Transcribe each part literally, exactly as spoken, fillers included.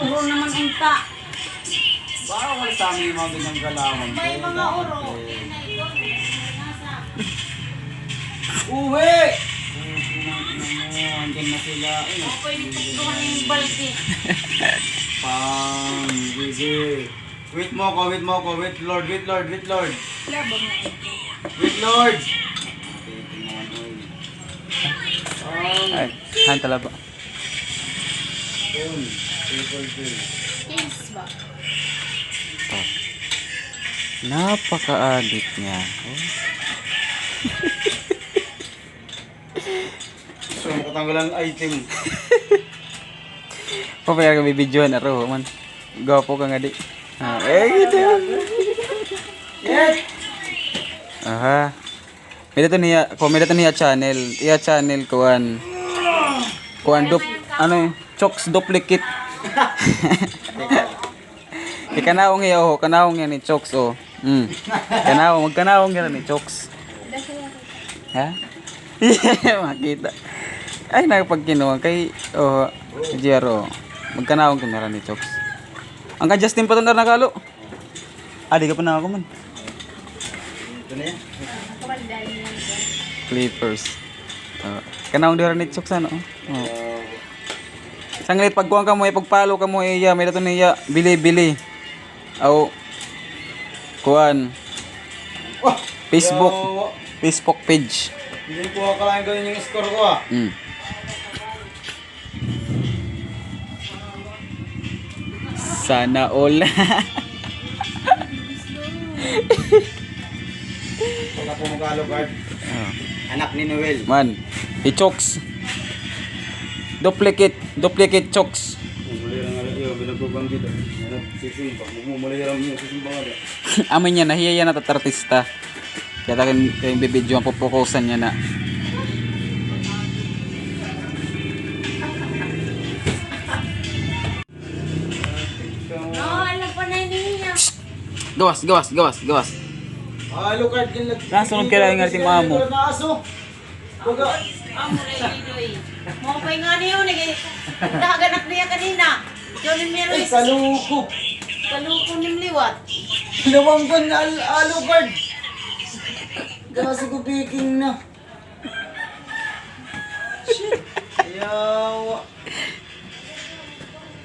Uro naman unta. Bawal sa amin yung mga ganyang galawan. May mga uro. Uwi! Ay, tinang-, tinang mo, andyan na sila. Ay, pwede tuktukan yung balde. Pang, sige. Wait mo ako, wait mo ako, wait Lord, wait Lord, wait Lord. Wait Lord! Okay, tingnan mo. Pang. Ay, han talaba. Yun, triple kill. Case ba? Oh. Napaka-addict niya. Oh. So, makatanggal ang item. Pabayar ka bibidyohan, aro man. Gwapo ka nga di. Ah, eh, ito. Yes! Aha. May dato niya, ko, may dato niya channel. Iya channel, kuan. Kuan, dup-, ano, Chooks duplicate. Ikanawong iya, oh, kanawong iya ni Chooks, oh. Mm. Kanawong, magkanawong iya ni Chooks. Ha? Makita. Ay, nakapagkinuha kay, oh, Jero. Magkanawong kamera ni Chooks. Ang ka Justin pa to na nakalo. Ah, di ka pa na ako man. Ito na yan. Clippers. Ah, kanang dira ni Chooks, ano? Oh. Sanglit, pagkuhan ka mo, ipag-follow ka mo, iya, may dato niya, Bilibili. Aw, kuan. Wah! Facebook. Yawa. Facebook page. Hindi ko akalain ganyan yung score ko, ah. Mm. Sana all. Huwag na po mag-Alucard. Ah. Anak ni Noel. Man, i-Chooks. Duplicate, duplicate Chooks. Mumuli lang nga, iyo, binagkugang dito. Ano, sisimba. Mumuli lang yung sisimba nga dito. Amin niya, nahiya yan at artista. Kaya takin kayong bibidyo ang pupukusan niya na. No, ano pa na niya? Gawas, gawas, gawas, gawas. Ah, Alucard, yung nag- Nasunod ka lang nga si mamo. Aso. Baga. Amo na yung Idoy. Mo pa yung ano yun, eh. Tahagan ako niya kanina. Johnny Meron. Ay, kaluko. Kaluko ng liwat. Nawanggan na al-, Alucard. Gasi ko picking na. Shit. Yawa.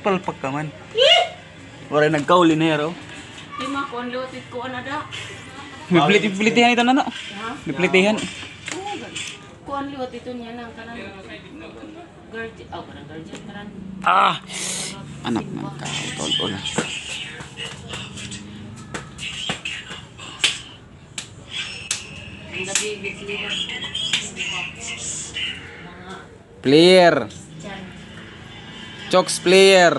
Palpak ka man. Waray nagkauli na yaro. Di ma, kuan liwat it kuan ada. May pliti-, plitihan ito na, no? Ha? May plitihan. Kuan liwat ito niya nang kanan. Guardian, oh, kanan guardian, kanan. Ah! Anak ng tao, tol, tol. Ang gabi, gabi, gabi. Mga Player. Chooks player.